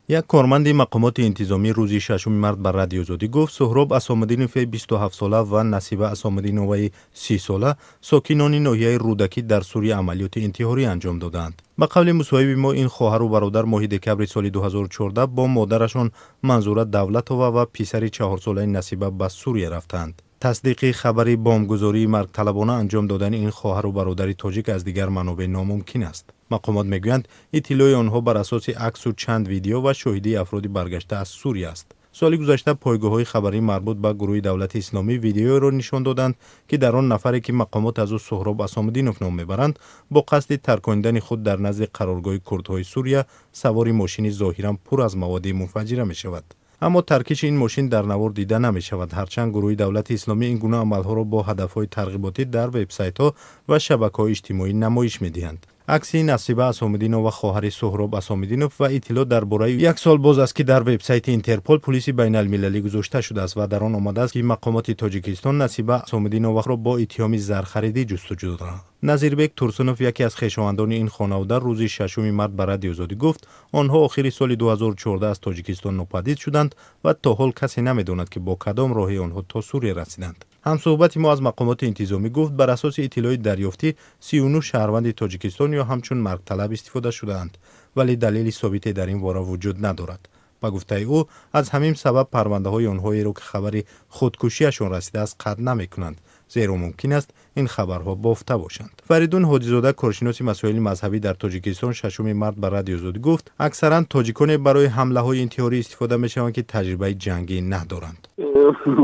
Як корманди мақомоти интизомӣ рӯзи 6 март ба Радиои Озодӣ гуфт, Суҳроб Асомиддинови 27-сола ва Насиба Асомиддиноваи 30-сола, сокинони ноҳияи Рӯдакӣ, дар Сурия амалиёти интиҳорӣ анҷом додаанд. Ба қавли мусоҳиби мо, ин хоҳару бародар моҳи декабри соли 2014 бо модарашон Манзура Давлатова ва писари 4-солаи Насиба ба Сурия рафтаанд. Тасдиқи хабари бомбгузории маргталабона анҷом додани ин хоҳару бародари тоҷик аз дигар манобеъ номумкин аст. Мақомот мегӯянд, иттилои онҳо бар асоси аксу чанд видео ва шоҳидии афроди баргашта аз Сурия аст. Соли гузашта пойгоҳҳои хабарӣ марбут ба гурӯҳи Давлати Исломӣ видеоеро нишон доданд, ки дар он нафаре, ки мақомот аз ӯ Суҳроб Асомиддинов ном мебаранд, бо қасди тарконидани худ дар назди қароргоҳи курдҳои Сурия савори мошини зоҳиран пур аз маводи мунфаҷира мешавад. Аммо таркиши ин мошин дар навор дида намешавад. Ҳарчанд гурӯҳи Давлати Исломӣ ин гуна амалҳоро бо ҳадафҳои тарғиботӣ дар вебсайтҳо ва шабакаҳои иҷтимоӣ намоиш медиҳанд. Акси Насиба Асомиддинова, хоҳари Суҳроб Асомиддинов, ва иттилоъ дар бораи як сол боз аст, ки дар вебсайти Интерпол, пулиси байналмилалӣ, гузошта шудааст ва дар он омадааст, ки мақомоти Тоҷикистон Насиба Асомиддиноваро бо иттиҳоми зархаридӣ ҷустуҷӯ доранд. Назирбек Турсунов, яке аз хешовандони ин хонавода, рӯзи 6 март ба Радиои Озодӣ гуфт, онҳо охири соли 2014 аз Тоҷикистон нопадид шуданд ва то ҳол касе намедонад, ки бо кадом роҳе онҳо то Сурия расиданд. Ҳамсӯҳбати мо аз мақомоти интизомӣ гуфт, бар асоси иттилои дарёфтӣ 39 шаҳрванди Тоҷикистон ё ҳамчун маргталаб истифода шудаанд, вале далели собите дар ин бора вуҷуд надорад. Ба гуфтаи ӯ, аз ҳамин сабаб парвандаҳои онҳоеро, ки хабари худкушиашон расидааст, қатъ намекунанд, зеро мумкин аст ин хабарҳо бофта бошанд. Фаридун Ҳодизода, коршиноси масоили мазҳабӣ дар Тоҷикистон, 6 март ба Радиои Озодӣ гуфт, аксаран тоҷиконе барои ҳамлаҳои интиҳорӣ истифода мешаванд, ки таҷрибаи ҷангӣ надоранд.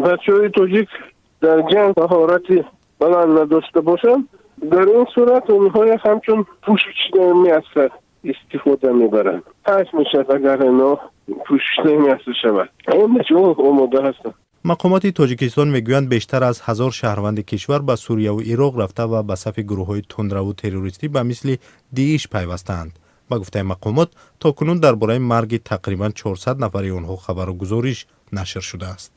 Бачаҳои тоҷик дар ҷанг маҳорати баланд надошта бошанд, дар ин сурат онҳоя ҳамчун пушечное мясо истифода мебаранд. Ҳайф мешавад, агар ино пушечное мясо шавад. Ин бачаҳо омода ҳастанд. Мақомоти Тоҷикистон мегӯянд, бештар аз 1000 шаҳрванди кишвар ба Сурияву Ироқ рафта ва ба сафи гурӯҳҳои тундраву террористӣ ба мисли ДИИШ пайвастаанд. Ба гуфтаи мақомот, то кунун дар бораи марги тақрибан 400 нафари онҳо хабару гузориш нашр шудааст.